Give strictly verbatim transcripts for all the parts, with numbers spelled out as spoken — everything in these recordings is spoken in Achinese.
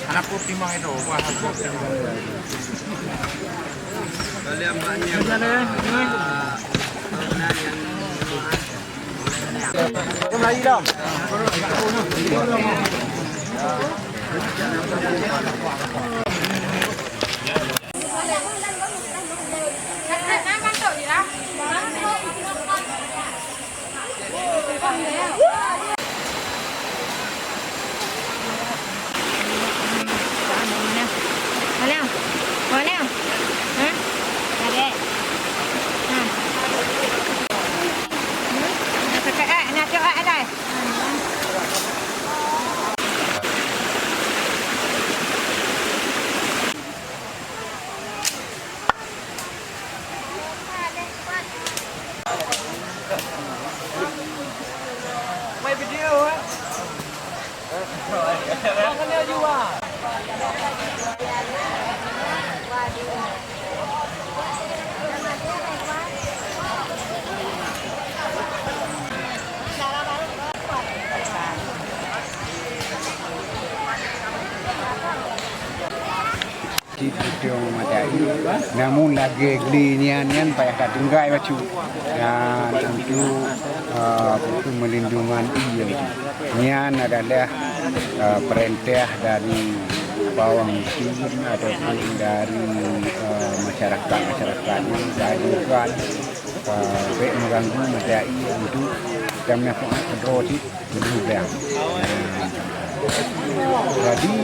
Anak putih mah itu, wah, putih mah. Cit utông mata air. Namun lagèe glé nyan, nyan payah tatinggai bacut. Dan untuk, eh, untuk melindungan ie. Nyan adalah, eh, perintah dari bawang cin ataupun dari, eh, masyarakat-masyarakat yang dianjurkan, eh, bèk mengganggu mata air untuk kita manfaat kedua cit. Jadi,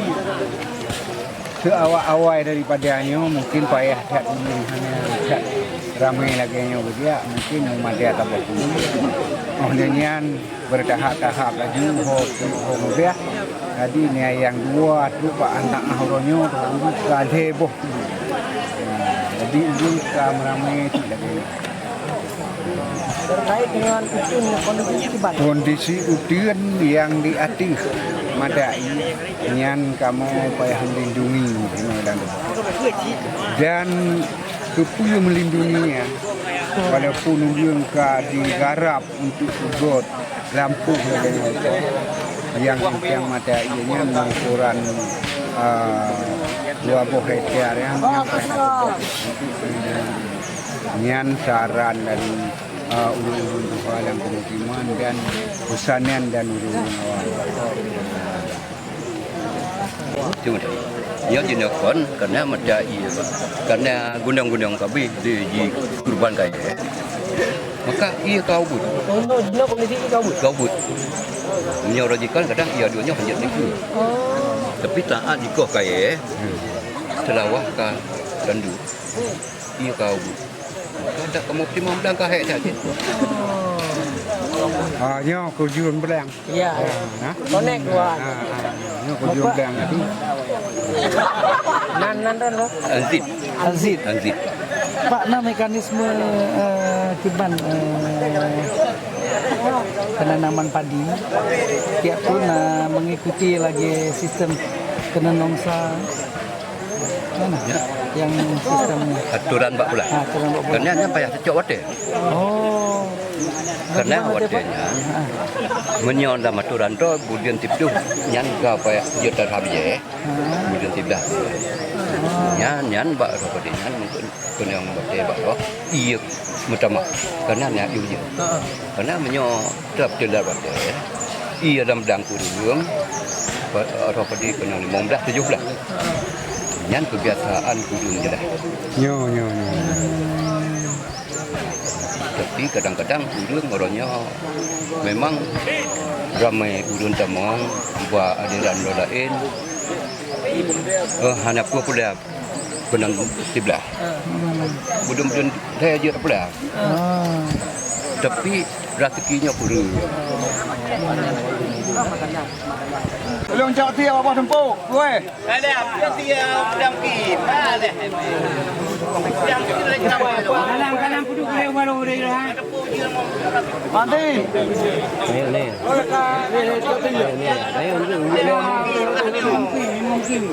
seuawai-awai daripada nyoe mungkin payah that ulôn hana that ramé lagèe nyoe geujak, mungkin meumada saboh puluh. Óh lheueh nyan beutahap-tahap laju ho peuet ho meublah. Jadi, nyan nyang dua trok bak aneuk uroe nyoe ka lhèe boh. Jadi, ulôn ka meuramé cit lagèe nyoe. Terkait dengan uteuen, kondisi kiban. Kondisi uteuen nyang di ateueh mata ie nyan kamoe payah lindungi inoe dan, dan keupeue meulindungi nyan, walaupun ureueng ka digarap untuk peugöt lampôh lagèe nyoe, nyang, nyang mata ie nyan meuukuran, ah, dua boh hektar nyan, nyan payah untuk peulindungi. Nyan saran dari, eh, ureueng-ureueng tuha lam pemukiman dan peusanan dan ureueng-ureueng awam. Cuma nyoe jinoe kon karena mata ie, karena gunong-gunong ka abéh di, di kurban kayèe. Maka ie ka ubit. Oh, no, jinoe kondisi ie ka ubit? Ka ubit. Meunyoe rajikan kadang ie dua nyoe hanjeuet lagi. Oh. Tapi saat dikoh kayèe, seulawah ka tandu. Ie ka ubit. Ka dak kamoe timang blang ka hék that jih. Ah, nyoe kujun blang. Ya. Ah, ha? Konek dua. Ah, ah, nyoe kujun blang tadi. Nan, nan, nan, nan. Azit. Azit. Azit. Pak, na mekanisme, eh, kiban, eh, penanaman padi tiap tahun, eh, mengikuti lagi sistem keuneunongsa. Mana? Ya. Yang sistem ni. Aturan bak bulan. Ha, aturan bak bulan. Karena nyan payah teucok watèe. Oh. Karena watèe nyan, meunyoe lam atoran droe, buleuen siplôh nyan ka payah jeuet that habéh, buleuen siblaih. Nyan, nyan bak roh padé nyan mungken keunong watèe bak roh, ié meutamah. Karena nyan ié. Karena meunyoe trap teulat watèe, ié lam blang ureueng, roh padé keunong limong blaih, tujoh blaih. Nyan keubiasaan ureueng jeulaih. Nyo, nyo, nyo. Tapi kadang-kadang ureueng uroe nyoe memang ramé ureueng tamong bak aliran ureueng laén, eh, hana peue pula keunong siblaih. Budum-budum lhèe jeuet pula. Tapi raseuki nyoe peureueng. Tolong cok tiep bak teumpo, weh. Dalam, dalam puduk boleh baru dia, ha? Mandi. Ayo ni. Ayo ni. Ayo ni. Mungkin, mungkin. Mungkin,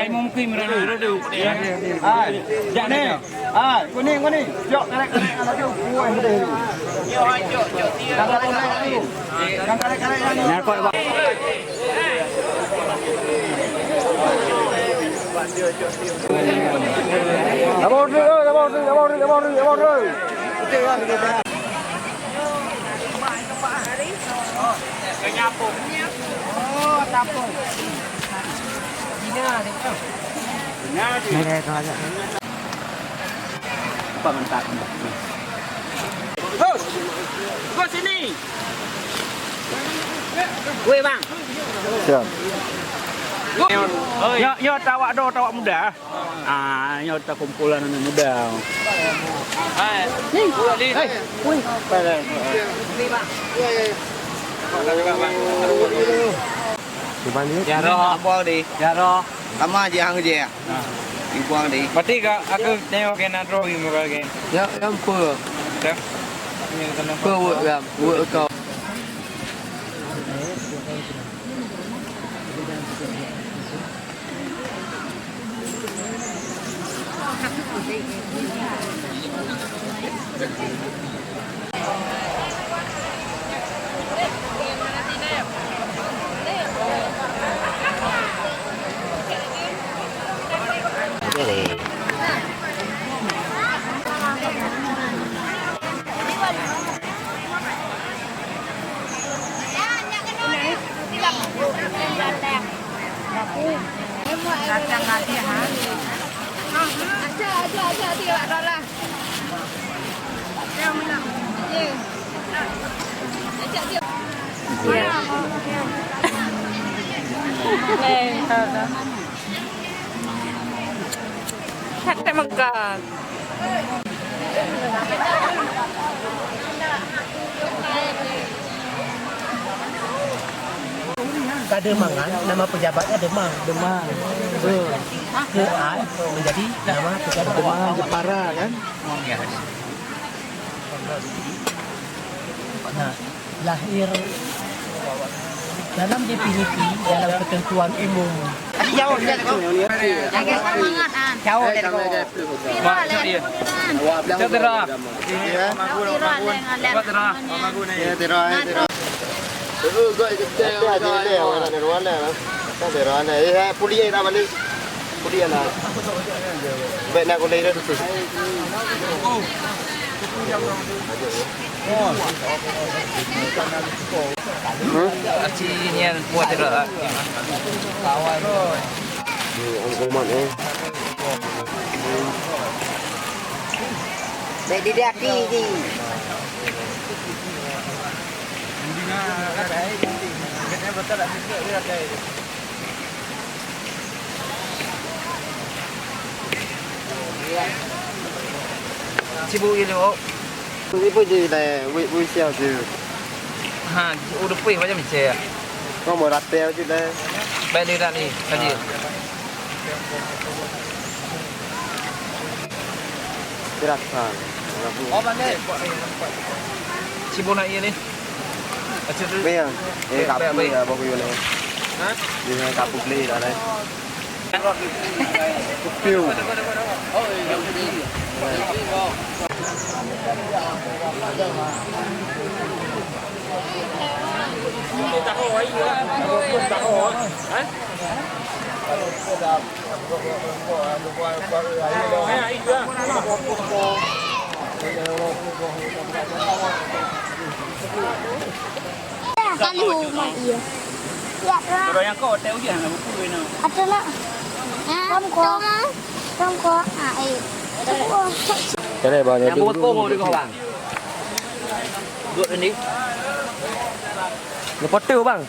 mungkin. Hai. Jak ni. Ah, kuning, kuning. Jok, karek, karek, laju. Kueh deh. Jok, jok, jok. Yang karek, karek, laju. Yang karek, karek, laju. Nah, kau, Bang. Sabar dulu, sabar dulu, sabar dulu, sabar dulu, sabar dulu. Oh, tapung. Nilai tu aja. Nampak mantap. Gus! Gus sini! Weh, bang. Siap. Gus! Nyoe, nyoe tawak do, tawak muda. Ah, nyoe takumpulan anak muda. Hai. Hai. Weh. Cuba ni. Ya roh. Apa ni? Ya roh. Sama je hang je. Ibuang deh. Berarti ka aku tengok kena drawing muka ke. Ya, ya, apa? Dah. Apa buat, ya? Buat kau. Kacang lagi, ha? Aja, aja, aja, tidak ada lah. Hai, Mekah. Ka Demang kan, nama pejabatnya Demang. Demang. Betul. Ke An menjadi nama pejabat. Demang Jepara kan? Nah, lahir dalam definisi, dalam ketentuan umum. Jauh dari Sejahtera. Sejahtera. Aci nyan kuat tidak? Ni, Om Kumat, eh. Baik, dia, dia, aki, aki. Sibuk gila, Wak. Sibuk je lah, wei, wei siang tu. Ha, oh, depan macam macam. Kau mau ratel je lah. Baik, dia dah ni, tadi. Berat, ha. Rabu. Sibuk nak iya ni. Mia, eh, kapur ya, bagus ni. Ha? Ni kapur beli dah, dah. Kupiu. Kali rumah iya. Ya, Kak. Orang yang kau hotel hujan nak buku ni. Ada nak. Rom kok. Rom kok. Ah, eh. Cara bang, yang buat kau mau dengar bang. Duduk ni. Lepas tu bang.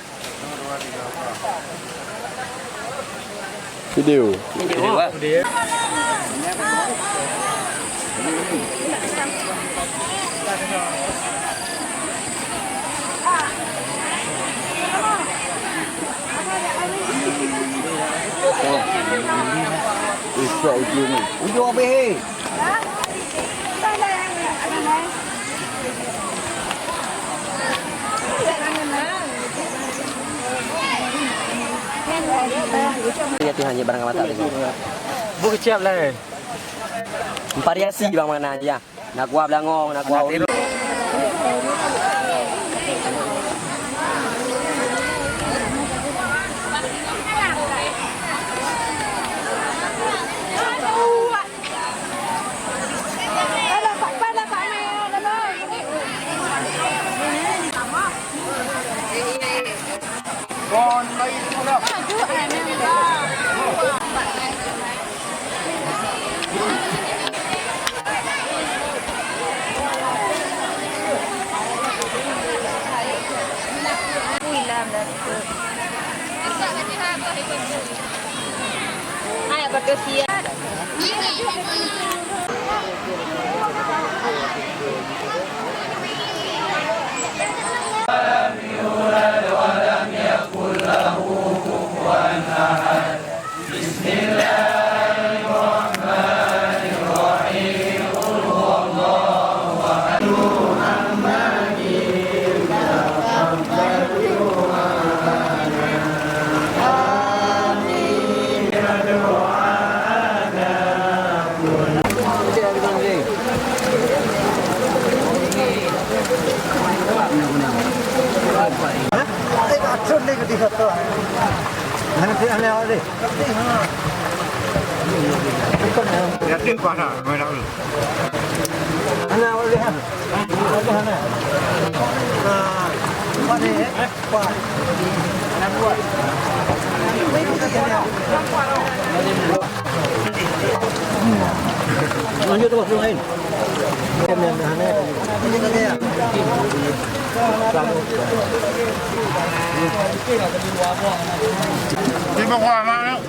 Video. Video. Ujung habis. Ya Tuhan, ya barang mata tengok. Bu kecap lah. Variasi bang mana aja. Nak kuah belangong, nak kuah ulu. Yatim kuasa, merah dulu. Hana ulih, ha. Ulih, hana. Ha. Apa ni, eh? Apa? Hana buat. Lanjut terus, yang lain. Ini kan dia. Terima kasih, Mak.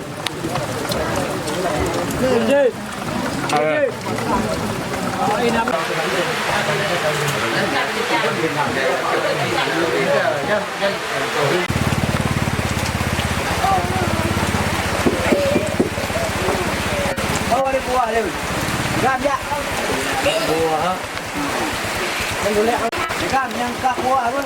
Buah. Gam nyang ka kuah apa?